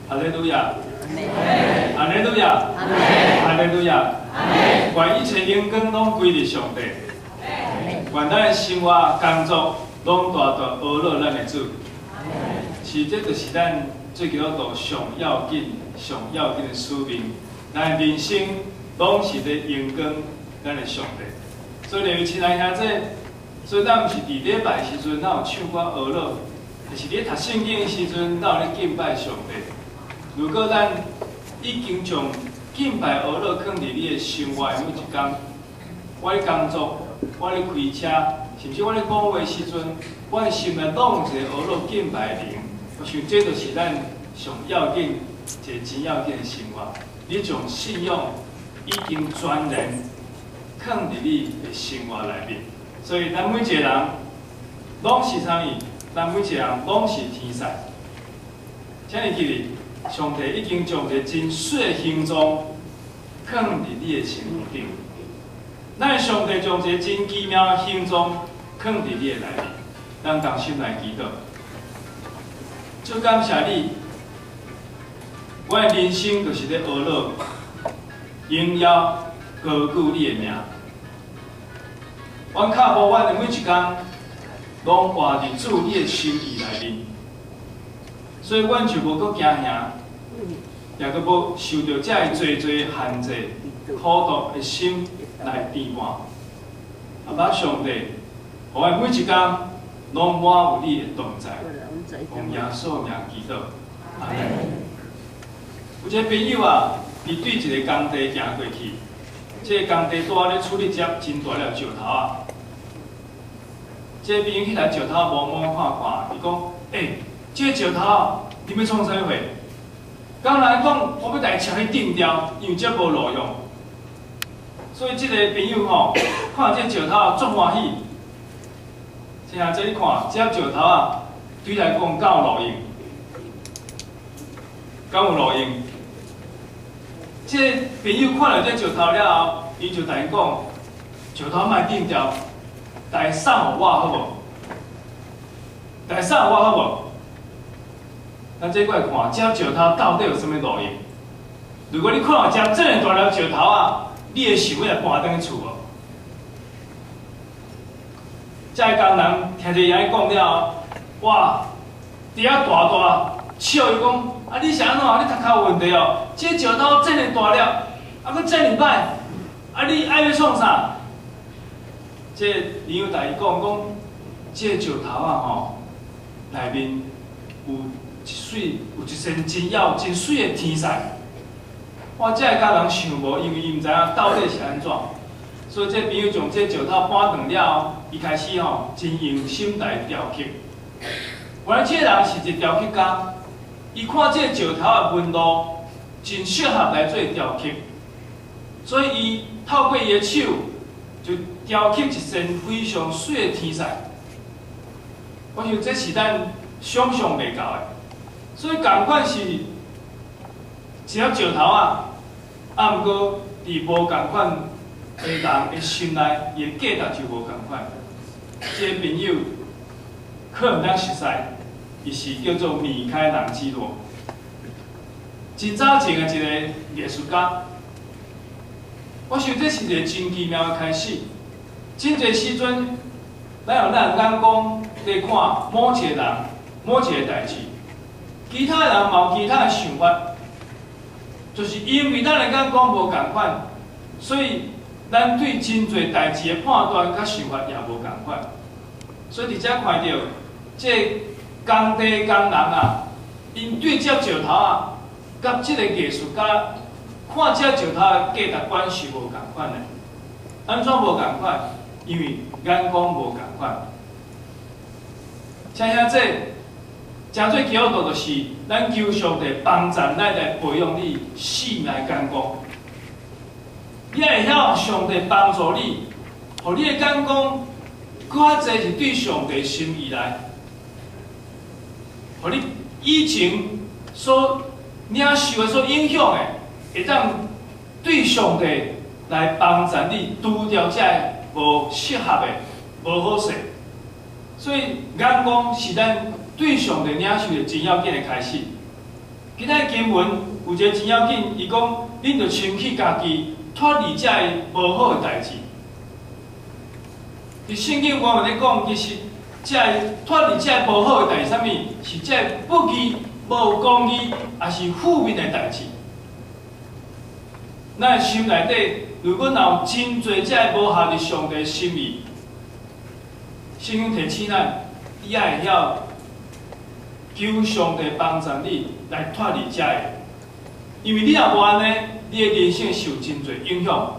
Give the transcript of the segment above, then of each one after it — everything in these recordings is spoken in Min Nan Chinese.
哈利路亞，哈利路亞，哈利路亞。願一切榮光攏歸予上帝。願咱的生活工作攏大大呵咾咱的主。是，這就是咱做基督徒上要緊、上要緊的使命。咱人生攏是咧榮光咱的上帝。所以，親愛兄弟，所以咱毋是佇禮拜時陣，咱有唱歌呵咾，就是咧讀聖經的時陣，咱有咧敬拜上帝。如果咱已經將敬拜呵咾囥佇你的生活的每一工，我咧工作，我咧開車，甚至我咧講話時陣，我的心內攏有一个呵咾敬拜的靈。我想這就是咱上要緊、一个真要緊的生活。你將信仰已經全然囥佇你的生活內面，所以咱每一个人攏是啥物？咱每一個人攏是天使。請你記得，上帝已經將一个真媠的形狀囥佇你的身軀頂。咱上帝將一个真奇妙的形狀囥佇你的內面，咱同心來祈禱。主感謝你，我的人生就是咧呵咾榮耀高舉你的名。阮跤步，阮的每一工，攏活佇主你的心意內面，所以阮就無閣驚嚇，也閣無受著遮的濟濟限制、苦毒的心來牽絆。阿爸上帝，予阮每一工攏滿有你的同在，奉耶穌名祈禱，阿門。有一个朋友啊，伊對一个工地行過去，這个工地拄仔咧處理一粒真大粒石頭仔。這個朋友彼台石頭摸摸看看，伊講：欸，這个石頭你欲創啥貨？工人講：我欲共伊拆去釘掉，因為這無路用。所以這个朋友吼，看這石頭足歡喜。聽下這你看，這粒石頭仔，對來講敢有路用？敢有路用？這个朋友看著這石頭了後，伊就共𪜶講：石頭莫釘掉，共送予我好無？共送予我好無？咱這過來看，這石頭到底有啥物路用？如果你看著這遮爾大粒石頭仔，你會想欲來搬轉去厝無？這个工人聽著伊按呢講了後，哇！佇遐大大笑伊講：啊，你是按怎？你頭殼有問題哦？這石頭遮爾大粒，啊，閣遮爾歹，啊，你愛欲創啥？這朋友共伊講講，這石頭仔吼，內面有一媠，有一身真耀、真媠的天使。哇！這个工人想無，因為伊毋知影到底是按怎，所以這朋友將這石頭搬轉了後，伊開始吼真用心來雕刻。原來這个人是一個雕刻家，伊看這個石頭的紋路真適合來做雕刻，所以伊透過伊的手就雕刻一身非常媠的天使。我想這是咱想象袂到的，所以仝款是一粒石頭仔，啊，毋過佇無仝款的人的心內，伊的價值就無仝款。這个朋友可能咱熟似，伊是叫做米開朗基羅，真早前的一个藝術家。我想這是一个真奇妙的開始。真濟時陣，咱用咱眼光來看某一個人、某一個代誌，其他人嘛有其他的想法，就是因為咱的眼光無仝款，所以咱對真濟代誌的判斷佮想法也無仝款。所以佇遮看著，這工地工人啊，𪜶對這石頭仔，佮這个藝術家看這石頭的價值觀是無仝款的。按怎無仝款？因為眼光無仝款。請兄弟，誠做基督徒就是咱求上帝幫助咱來培養你性命的眼光。你愛會曉上帝幫助你，予你的眼光閣較濟是對上帝心意來，予你以前所領受的、所影響的，會當對上帝來幫助你除掉這个無適合的、無好勢。所以眼光是咱對上帝領受的真要緊的開始。今仔經文有一個真要緊，伊講恁著清去家己，脫離這个無好的代誌。佇聖經原文咧講，其實這个脫離這个無好的代誌，啥物？是這个不義、無公義，抑是負面的代誌。咱的心內底，如果若有真濟這个無合佇上帝心意，聖經提醒咱，你愛會曉求上帝幫助你來脫離這個，因為你若無按呢，你的人生受真濟影響。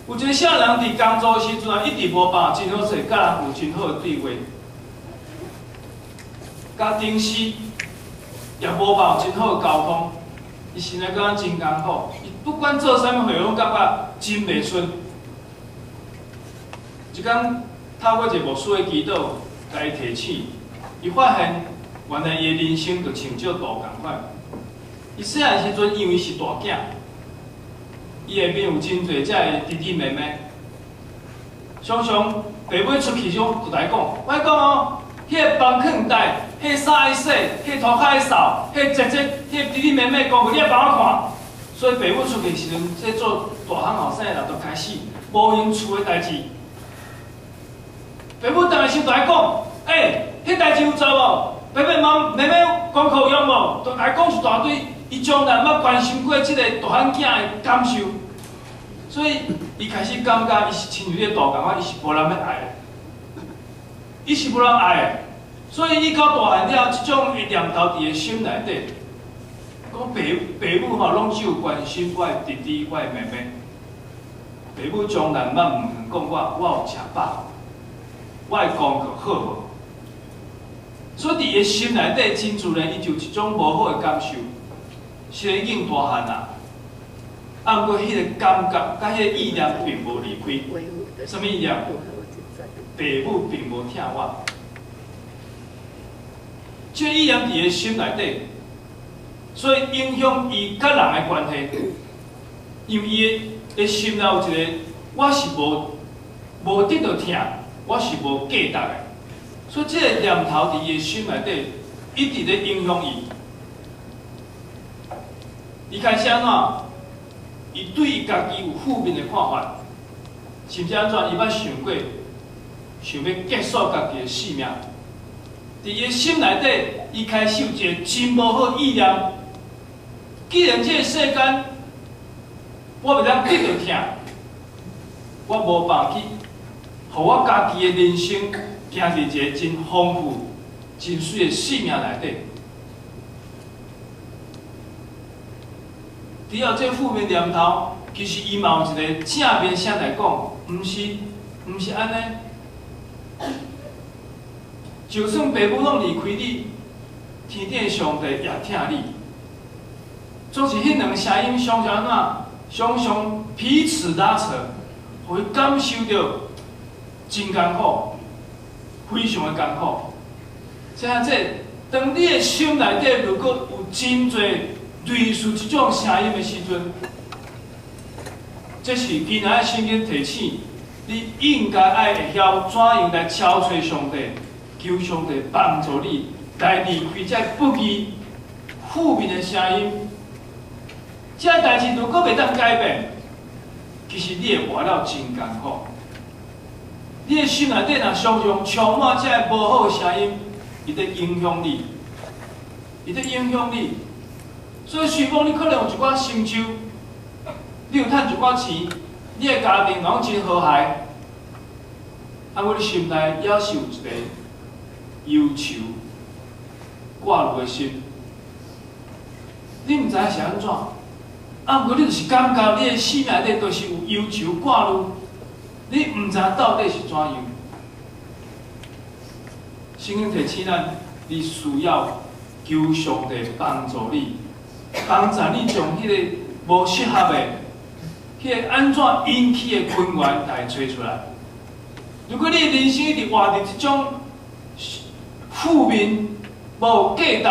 有一個少年佇工作時陣啊，一直無辦法真好勢，佮人有真好的對話，佮頂司也無辦法真好的溝通。伊心內感覺真艱苦，伊不管做啥物貨，攏感覺真袂順。一工透過一個牧師的祈禱，共伊提醒，伊發現原來伊的人生就像石頭仝款。伊細漢時陣因為是大囝，伊下面有真濟這个弟弟妹妹，常常爸母出去時就來講，我講哦，彼个房囥台，彼个衫愛洗，彼个塗跤愛掃，彼个姐姐、彼个弟弟妹妹功課你愛幫我看。所以爸母出去時陣，這做大漢後生的人就開始無閒厝的代誌。爸母轉來時就來講，欸，彼代誌有做無？爸爸媽妹妹功課有用無？就來講一大堆，伊從來毋捌關心過這個大漢囝的感受，所以伊開始感覺伊是親像咧大仝款，伊是無人欲愛的，伊是無人愛的。所以伊到大漢了，這種的念頭佇伊心內底，講爸爸母吼攏只有關心我的弟弟、我的妹妹，爸母從來毋捌問講我，我有食飽，我的功課好無？所以佇伊的心內底，真自然，伊就有一種無好的感受。雖然已經大漢啦，啊，毋過彼個感覺佮彼個意念並無離開。啥物意念？爸母並無疼我。這個意念佇伊的心內底，所以影響伊佮人的關係。因為伊的心內有一個，我是無得到疼，我是無價值的。所以這個念頭佇伊的心內底，一直咧影響伊。伊開始按怎？伊對伊家己有負面的看法，甚至按怎？伊捌想過，想欲結束家己的性命。佇伊的心內底，伊開始有一個真無好意念。既然這個世間，我袂當得著疼，我無辦法去，予我家己的人生行佇一個真豐富、真媠的生命內底。除了這負面念頭，其實伊嘛有一個正面聲來講，毋是，毋是按呢。就算爸母攏離開你，天頂上帝也疼你。總是彼兩個聲音常常按怎，常常彼此拉扯，予伊感受著真艱苦，非常的艱苦。這這，當你的心內底如果有真濟類似這種聲音的時陣，這是今仔日聖經提醒你應該愛會曉怎樣來敲揣上帝，求上帝幫助你來離開這不義、負面的聲音。這代誌如果袂當改變，其實你會活了真艱苦。你的心內底若常常充滿這个無好的聲音，伊咧影響你，伊咧影響你。所以，雖講你可能有一寡成就，你有趁一寡錢，你的家庭攏真和諧，啊，毋過你心內猶是有一個憂愁、掛慮的心，你毋知影是按怎，啊，毋過你就是感覺你的心內底都是有憂愁掛慮，你毋知到底是怎樣。聖經提醒咱，你需要求上帝幫助你。幫助你將彼個無適合的、彼個按怎引起的根源來揣出來。如果你的人生一直活佇這種負面、無價值、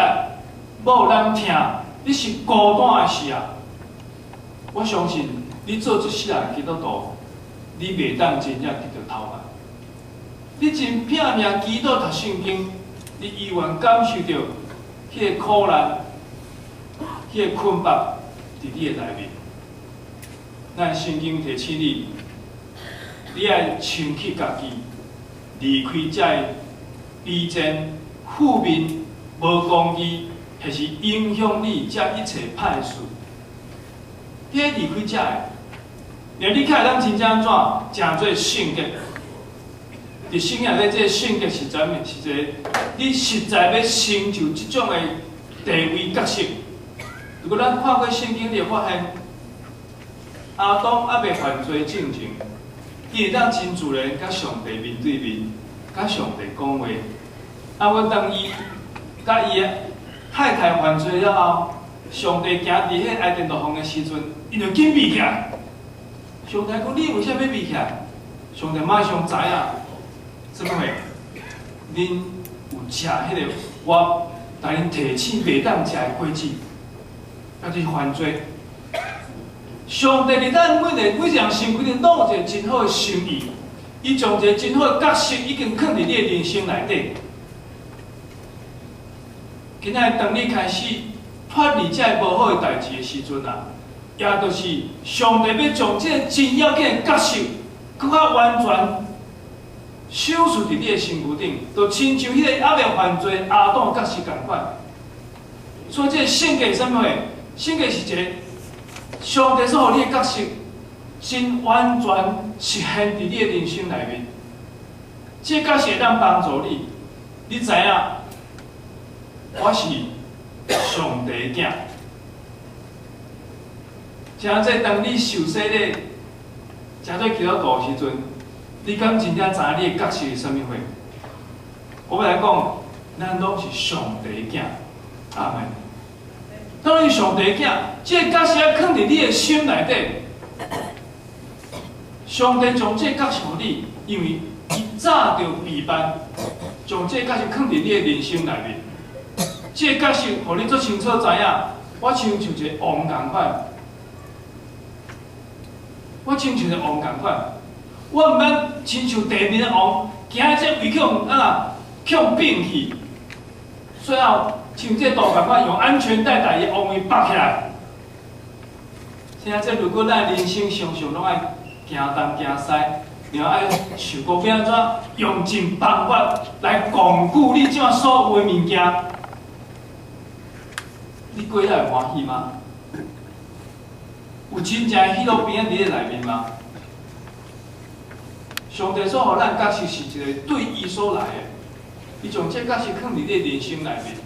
無人疼，你是孤單的時啊，我相信你做一世人基督徒，你袂當真正得著頭路。你真拼命祈禱讀聖經，你依然感受著彼個苦難。彼个捆綁佇你的內面。咱聖經提醒你，你愛清去家己，離開這个卑賤、負面、無公義，或是影響你這一切歹事。你愛離開這個，若你起來，咱真正按怎？成做聖潔。佇聖經內底，這个聖潔是啥物？是一个你實在欲成就這種的地位角色。如果咱看過聖經，你會發現，亞當猶未犯罪進前，伊會當真自然佮上帝面對面，佮上帝講話。啊，我當伊佮伊的太太犯罪了後，上帝行佇彼個伊甸樂園的時陣，伊就緊避起來。上帝講：你為啥物欲避起來？上帝馬上知影，啥物貨？恁有食彼個我共恁提醒袂當食的果子，啊，就是犯罪。上帝佇咱每个每一人身軀頂，攏有一個真好的心意，伊將一個真好的角色已經囥佇你的人生內底。今仔日當你開始脫離這个無好的代誌的時陣啊，也就是上帝欲將這個真要緊的角色，閣較完全修飾佇你的身軀頂，就親像彼個猶未犯罪亞當的角色仝款。所以這個聖潔是啥物貨？聖潔是一個上帝所予你的角色，真完全實現佇你的人生內面。這個角色會當幫助你，你知影，我是上帝的囝。誠濟當你受洗禮，成做基督徒的時陣，你敢真正知影你的角色是啥物貨？我欲來講，咱攏是上帝的囝，阿門。當你上帝的囝，這個角色愛囥佇你的心內底。上帝將這個角色予你，因為伊早就備辦，將這個角色囥佇你的人生內面。這個角色予你足清楚知影，我親像一個王仝款，我親像一個王仝款，我毋免親像地面的王，行佇這位去予按怎，去予摒去，最後像這個圖仝款，用安全帶共伊王位縛起來。現在這如果咱人生常常攏愛行東行西，然後愛想講欲按怎用盡辦法來鞏固你這馬所有的物件，你過得會歡喜嗎？有真正的喜樂平安佇你內面嗎？上帝所予咱角色是一個對伊所來的，伊將這角色囥佇你的人生內面。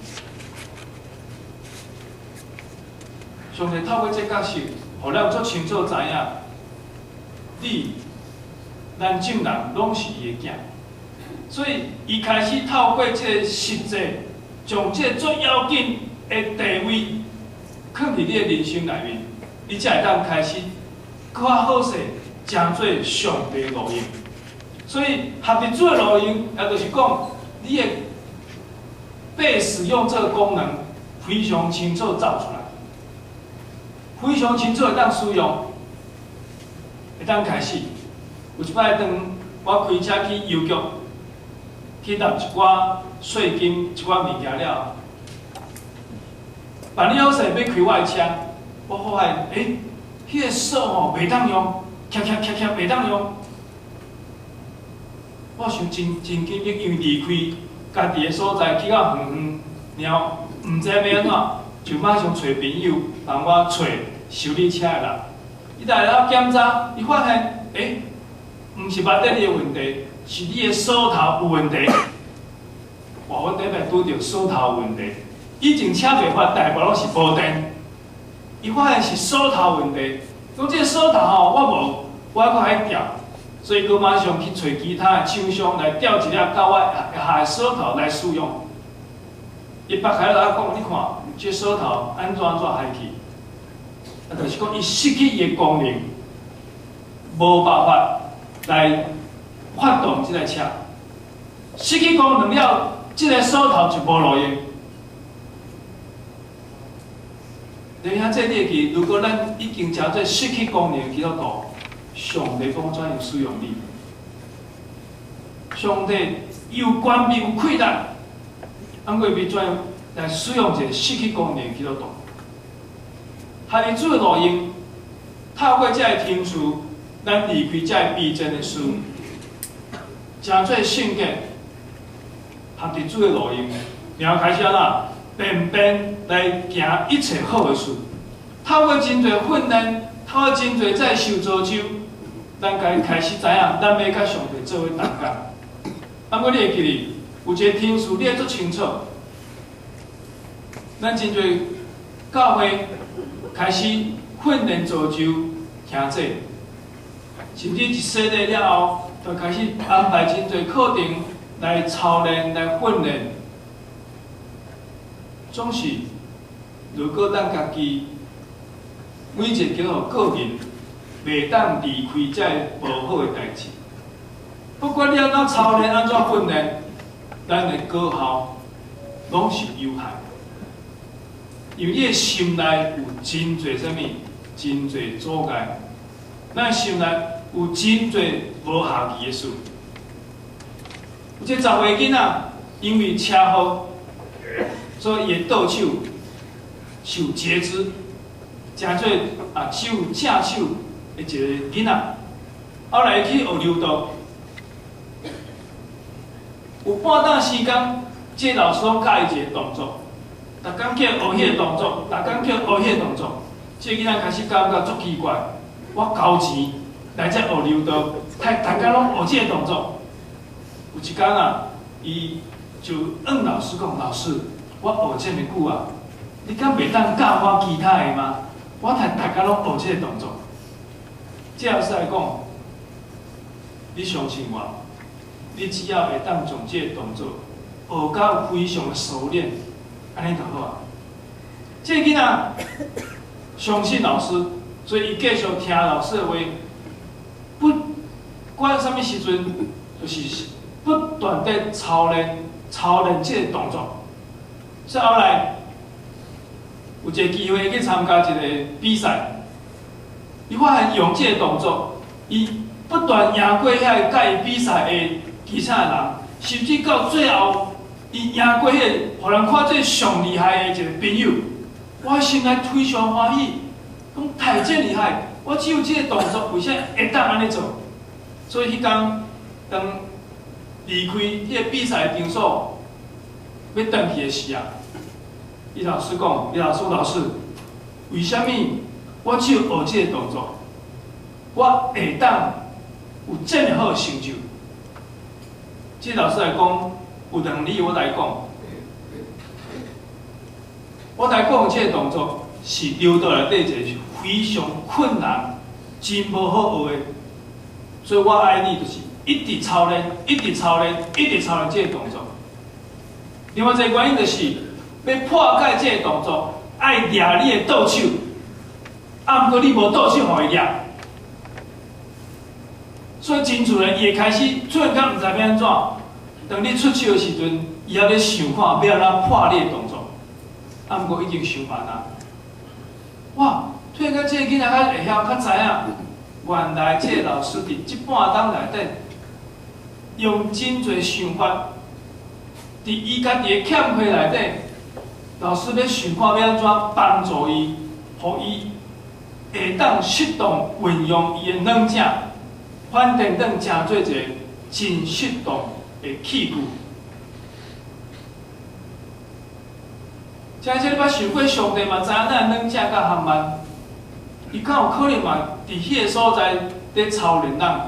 上帝透過這角色，予咱足清楚知影，你、咱眾人攏是伊的囝，所以伊開始透過這個實際，將這個最要緊的地位，囥佇你的人生內面，你才會當開始閣較好勢，成做上帝路用。所以合佇主的路用，也就是講，你會被使用這個功能非常清楚走出來，非常清楚會當使用，會當開始。有一擺當我開車去郵局去納一寡稅金、一寡物件了，辦理好勢欲開我的車，我發現，欸，彼个鎖吼袂當用，咔咔咔咔袂當用。我想真真緊急，因為離開家己的所在去到遠遠，然後毋知欲按怎，就馬上揣朋友幫我揣修理車的人。伊來了檢查，伊發現，欸，毋是馬達的問題，是你的鎖頭有問題。哇！阮頂擺拄著鎖頭有問題，以前車袂發，大部攏是無電。伊發現是鎖頭問題，講這个鎖頭吼，我無，我閣愛調，所以閣馬上去揣其他的廠商來調一粒佮我合的鎖頭來使用。伊拔開來講，你看，這鎖頭按怎按怎害去？啊，就是講伊失去伊的功能，無辦法來發動這个車。失去功能了，這个鎖頭就無路用。你看這你會記，如果咱已經成做失去功能的基督徒，上帝講怎樣使用你？上帝有權柄有氣力，按過欲怎樣來使用一個失去功能的基督徒？合佇主的路用，透過這个天賜，咱離開這个卑賤的事，成做聖潔，合佇主的路用，然後開始按怎便便來行一切好的事。透過真濟訓練，透過真濟再受造就，咱該開始知影，咱欲佮上帝做伙同工。啊，毋過你會記得，有一个天賜，你愛足清楚。咱真濟教會開始訓練造就兄弟，甚至一洗禮了後，就開始安排真濟課程來操練、來訓練。總是，如果咱家己每一个基督徒個人袂當離開這个無好的代誌，不管你按怎操練、按怎訓練，咱的果效攏是有限。因為你的心內有真濟啥物，真濟阻礙，咱心內有真濟無合宜的事。有一個10歲囡仔，因為車禍，所以伊的倒手受截肢，成做啊手正手的一個囡仔。後來去學柔道，有半當時間，這個老師攏教伊一個動作。逐工叫學彼個動作，逐工叫學彼個動作，這个囡仔開始感覺足奇怪。我交錢來遮學柔道，逐逐工攏學這個動作。有一工啊，伊就向老師講：“老師，我學這麼久啊，你敢袂當教我其他的嗎？我逐逐工攏學這個動作。”這老師來講：“你相信我，你只要會當將這個動作學到非常的熟練，按呢就好啊。”這个囡仔相信老師，所以伊繼續聽老師的話，不管啥物時陣，就是不斷地操練、操練這個動作。所以後來有一個機會去參加一個比賽，伊發現用這個動作，伊不斷贏過遐個佮伊比賽的其他的人，甚至到最後，伊贏過彼個，予人看做上厲害的一個朋友，我心內非常歡喜，講太真厲害！我只有這個動作，為啥會當按呢做？所以彼工當離開彼個比賽場所，欲轉去的時啊，伊老師講，伊老師老師，為啥物我只有學這個動作，我會當有這麼好的成就？這老師來講，有兩理由我來講，我來講這個動作是柔道內底一個非常困難、真無好學的，所以我愛你就是一直操練、一直操練、一直操練這個動作。另外一個原因就是，欲破解這個動作，愛掠你的倒手，啊，毋過你無倒手予伊掠，所以真自然伊會開始突然間毋知欲按怎。當你出手的時陣，伊猶咧想看欲按怎破你的動作，啊，毋過已經傷慢啊！哇，突然間這個囡仔較會曉、較知影，原來這個老師佇這半冬內底用真濟想法，佇伊家己的欠缺內底，老師欲想看欲按怎幫助伊，予伊會當適當運用伊的軟正，反轉轉成做一個真適當的器具。這這你捌想過，上帝嘛知影咱的軟正佮含慢，伊敢有可能嘛佇彼個所在佇操練咱？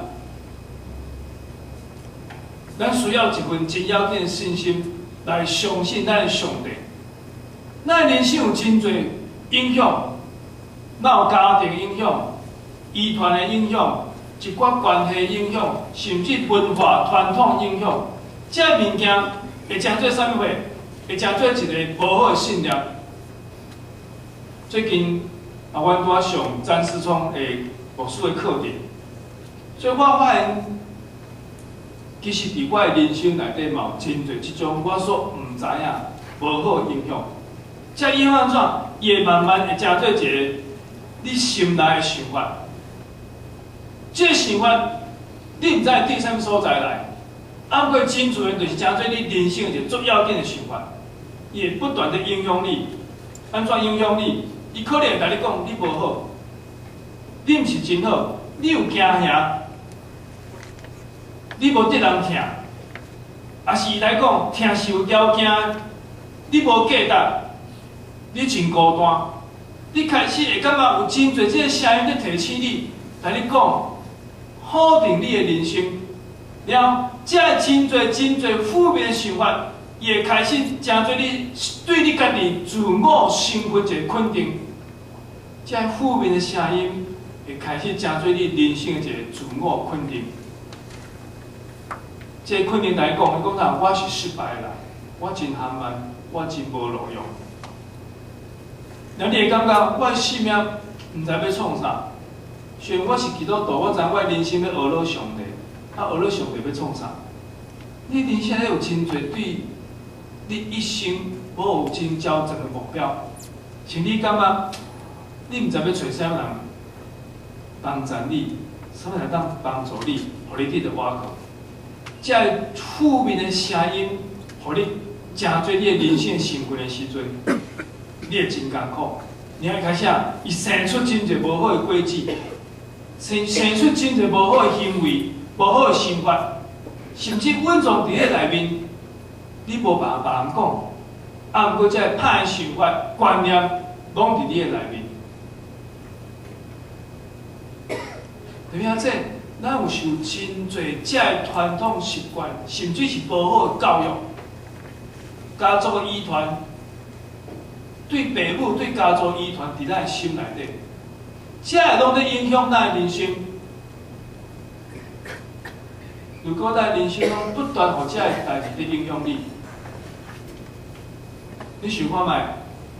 咱需要一份真要緊的信心來相信咱的上帝。咱的人生有真濟影響，咱有家庭影響、遺傳的影響、一寡關係影響，甚至文化傳統影響。這物件會成做啥物貨？會成做一個無好的信念。最近啊，阮拄仔上詹思聰的牧師的課程，所以我發現，其實佇我的人生內底嘛有真濟這種我所毋知影無好的影響。這影響按怎？伊會慢慢會成做一個你心內的想法。這個想法，你毋知佇啥物所在來，啊，毋過真自然就是成做你人生一個足要緊的想法，伊會不斷的影響你。按怎影響你？伊可能會共你講你無好，你毋是真好，你有驚嚇，你無得人疼，抑是伊來講疼是有條件，你無價值，你真孤單，你開始會感覺有真濟這个聲音咧提醒你，共你講否定你的人生，了後，這个真濟真濟負面的想法，伊會開始成做你對你家己自我身份一个肯定。這个負面的聲音會開始成做你人生的一個自我肯定。這个肯定來講，伊講啥？我是失敗的人，我真含慢，我真無路用。了你會感覺我的性命毋知欲創啥？雖然我是基督徒，我知影我的人生欲學落上帝，啊學落上帝欲創啥？你人生咧有真濟對你一生無有真焦全的目標，像你感覺你毋知欲揣啥物人幫助你，啥物人當幫助你，予你得著倚靠。這个負面的聲音，予你成做你的人生身份的時陣，你會真艱苦。你愛開始啊，伊生出真濟無好的果子，生出真濟無好的行為、無好的想法，甚至隱藏佇你內面，你無辦法別人講。啊，毋過這个歹的想法、觀念，攏佇你的內面。特別這，咱有受真濟這个傳統習慣，甚至是無好的教育、家族的遺傳，對爸母、對家族遺傳佇咱的心內底，這个攏咧影響咱的人生。如果咱人生攏不斷予這个代誌咧影響你，你想看覓？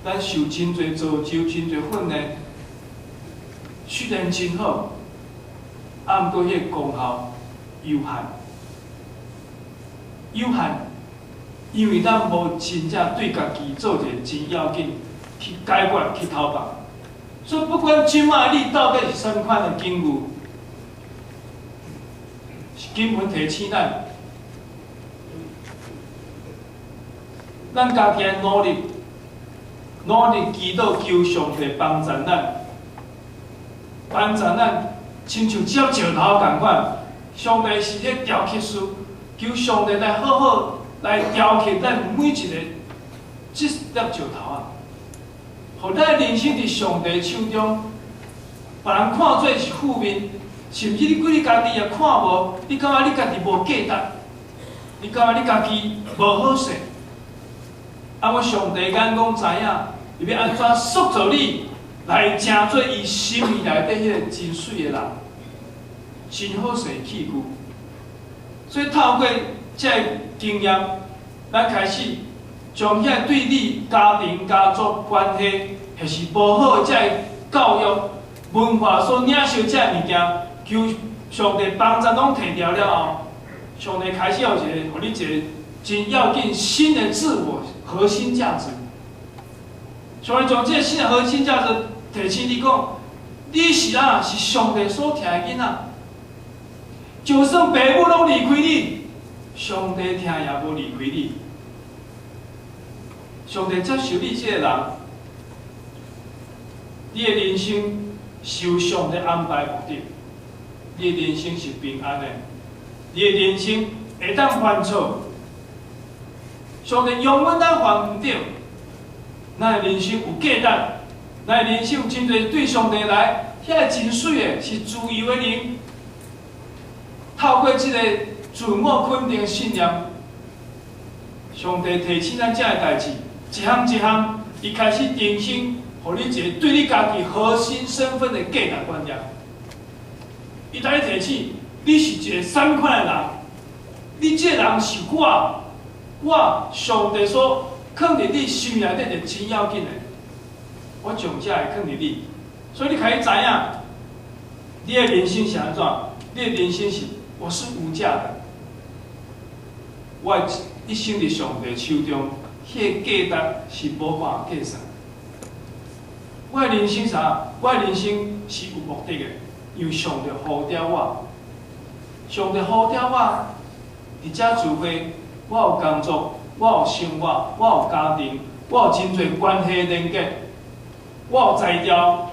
咱受真濟造就、真濟訓練，雖然真好，啊，毋過彼个功效有限，有限，因為咱無真正對家己做一个真要緊去解決、去投放。所以不管這擺你到底是啥物款的境遇，是經文提醒咱，咱家己努力，努力祈禱求上帝幫助咱，幫助咱。親像這粒石頭仝款，上帝是彼雕刻師，求上帝來好好來雕刻咱每一个這粒石頭仔，予咱的人生佇上帝手中，別人看做是負面，甚至你規日家己也看無，你感覺你家己無價值，你感覺你家己無好勢，啊！我上帝眼光知影，伊欲按怎塑造你，來成做伊心意內底彼個真媠的人，真好勢器具。所以透過這个經驗，咱開始將遐對你家庭、家族關係，或是無好的這个教育文化所領受這个物件，求上帝幫助攏提掉了後，上帝開始有一个，予你一个真要緊新的自我核心價值。上帝將這个新的核心價值提醒你講，你是啊，是上帝所疼的囡仔。就算爸母攏離開你，上帝疼也無離開你。上帝接受你這个人，你的人生是有上帝安排目的，你的人生是平安的，你的人生會當犯錯，上帝容忍咱犯毋著，咱的人生有價值，咱的人生有真濟對上帝來，遐个真媠的，是自由的靈。透過這個自我肯定的信念，上帝提醒咱這个代誌，一項一項，伊開始重新，予你一個對你家己核心身份的價值觀念。伊共你提醒，你是一個啥物款的人？你這个人是我，我上帝所囥佇你心內底一個真要緊的，我將這个囥佇你，所以你開始知影，你的人生是按怎？你的人生是我是無價的，我的一生佇上帝手中，彼个價值是無辦法計算。我的人生啥？我的人生是有目的的，因為上帝呼召我，上帝呼召我，佇遮聚會，我有工作，我有生活，我有家庭，我有真濟關係連結。我有才調，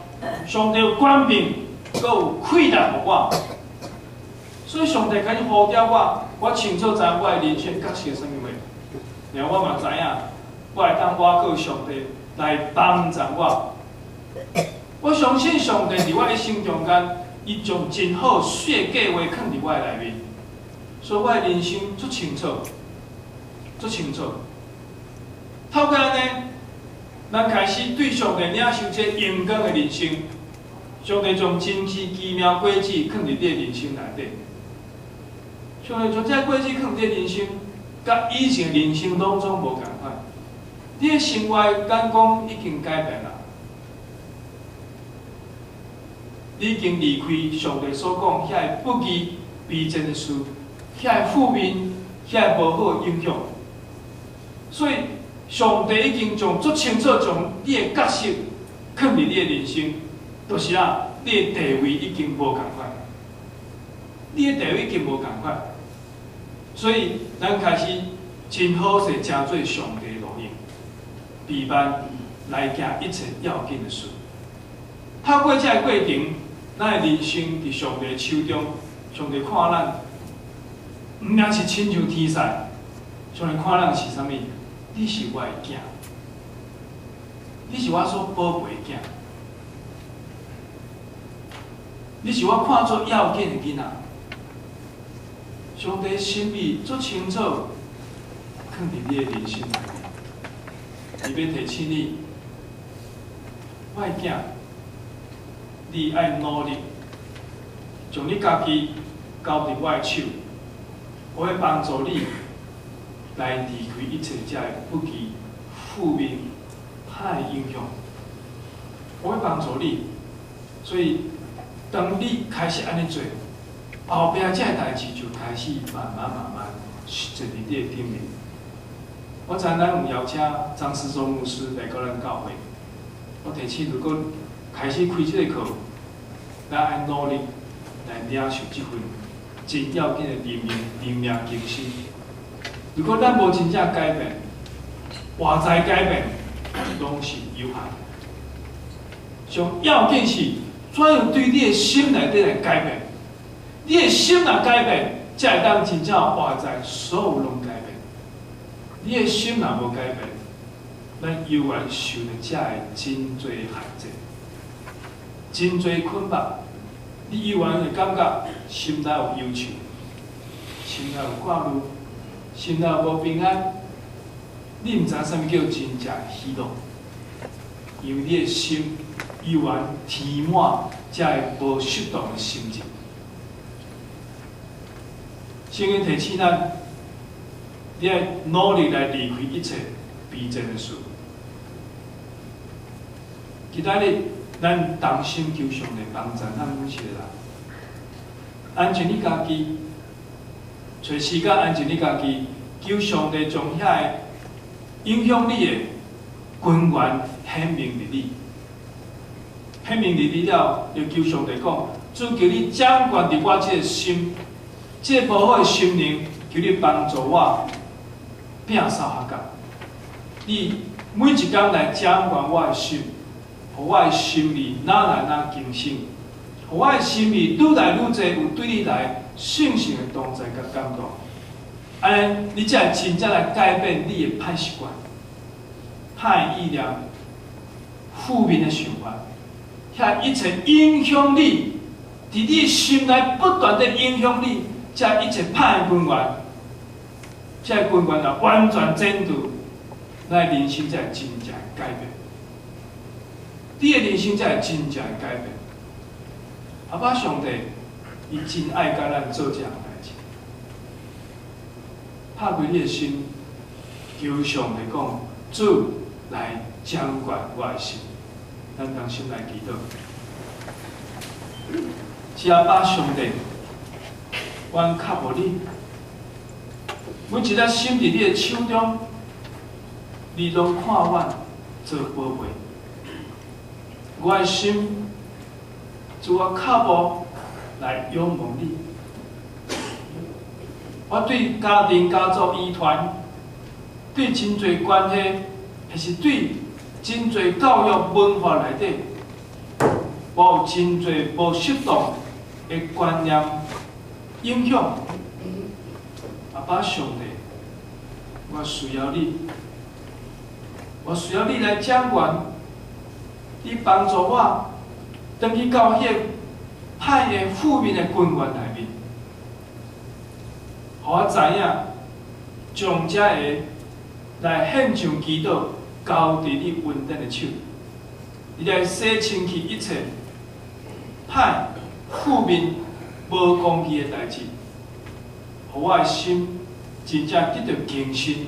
上帝有權柄，閣有氣力予我，所以上帝開始呼召我，我清楚知影我的人生角色是啥物貨，然後我嘛知影，我會當倚靠上帝來幫助我。我相信上帝佇我一生中間，伊將真好水的計劃囥佇我的內面，所以我的人生足清楚，足清楚。透過按呢，咱開始對上帝領受這榮光的人生，上帝將真實奇妙果子囥佇你的人生內底。上帝將這果子囥佇你的人生，佮以前的人生攏總無仝款。你的生活眼光已經改變啦，你已經離開上帝所講遐个不義卑賤的事，遐個負面、遐個無好的影響。所以，上帝已經將足清楚將你的角色囥佇你的人生，就是啊，你的地位已經無仝款，你的地位已經無仝款。所以，咱開始真好勢成做上帝路用，備辦來行一切要緊的事。透過這个過程，咱的人生佇上帝手中，上帝看咱，毋但是親像天使，上帝看咱是啥物？你是我的囝，你是我所寶貝的囝，你是我看做要緊的囡仔。上帝心意足清楚，囥佇你的人生內面。伊欲提醒你，我的囝，你愛努力，將你家己交佇我的手，我會幫助你來離開一切這个不義、負面、歹的影響。我會幫助你，所以當你開始按呢做，後壁這个代誌就開始慢慢慢慢實踐佇你的頂面。我知咱有邀請張思忠牧師來到咱教會，我提醒，如果開始開這个課，咱愛努力來領受這份真要緊的靈命靈命更新。如果咱無真正改變，外在改變攏是有限。上要緊是怎樣對你的心內底來改變。你的心若改變，才會當真正外在所有攏改變。你的心若無改變，咱猶原受著這个真濟限制，真濟捆綁。你猶原會感覺心內有憂愁，心內有掛慮，心內無平安。你毋知影啥物叫真正喜樂，因為你的心猶原填滿這个無適當的心情。聖經提醒咱，你愛努力來離開一切卑賤的事。今仔日，咱同心求上帝幫助咱每一個人，安靜你家己，揣時間安靜你家己，求上帝將遐个影響你的根源顯明佇你，顯明佇你了，就求上帝講，主求你掌權佇我這個心，這個無好的心靈，求你幫助我摒掃下角。你每一工來掌管我的心，予我的心意愈來愈更新，予我的心意愈來愈濟有對你來聖神的同在佮感動。按呢，你才會真正來改變你的歹習慣、歹意念、負面的想法，遐一切影響你，佇你心內不斷的影響你，這一切歹的根源，這个根源若完全剪除，咱的人生才會真正改變。你的人生才會真正改變。阿爸上帝，伊真愛共咱做這項代誌。拍開你的心，求上帝講，主來掌管我的心。咱同心來祈禱。是阿爸上帝，阮靠慕你，每一粒心佇你的手中，你攏看阮做寶貝。我的心，主我靠慕來仰望你。我對家庭、家族、遺傳，對真濟關係，還是對真濟教育文化內底，我有真濟無適當的觀念影響。阿爸上帝，我需要你，我需要你來掌權，你幫助我，轉去到彼個歹的負面的根源內面，予我知影，將這个來獻上祈禱，交佇你恩典的手，你來洗清去一切歹負面無公義的代誌，予我的心真正得著更新，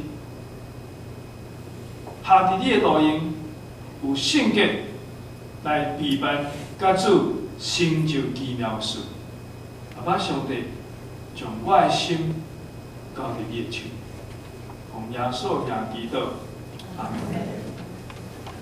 行佇你的路閒，有聖潔來避辦，佮主成就奇妙事。阿爸上帝，將我的心交佇你的手，奉耶穌名祈禱，阿門。